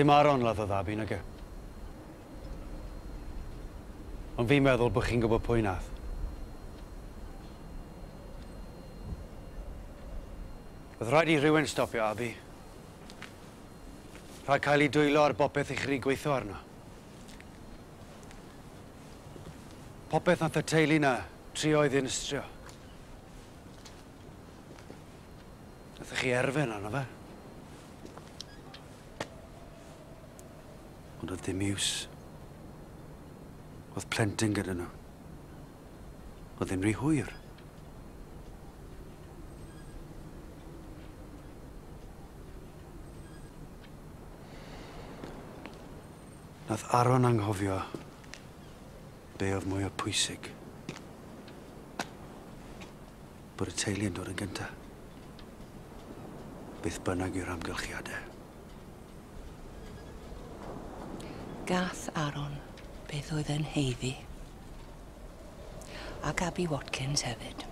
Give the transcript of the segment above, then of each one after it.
Dim Aaron laddodd Abi, nage. Ond fi'n meddwl bod chi'n gwybod pwy nath. Oedd rhaid i rhywun stopio Abi. Rhaid cael ei dwylo ar bopeth i chi gweithio arno. Popeth nath y teulu na trio i ddinistrio. Nathoch chi erfyn arno fe. Ond oedd ddim iws. Oedd plentyn gyda nhw. Oedd ddim rhy hwyr. Nath Aaron anghofio be oedd mwy o pwysig. Bod y teulu yn dod yn gyntaf. Beth bynnag yw'r amgylchiadau. Gath Aaron beth oedd yn haeddu. Ac Abi Watkins hefyd.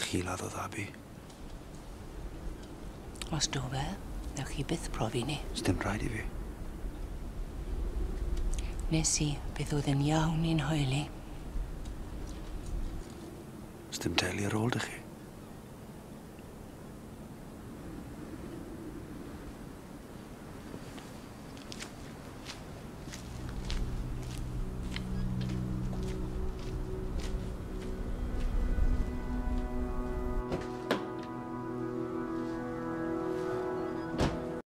Chi laddodd Abi. Os do fe, newch chi byth profi ni. Sdim rhaid i fi. Nes i beth oedd yn iawn i'n hoeli. Sdim teulu ar ôl 'da chi.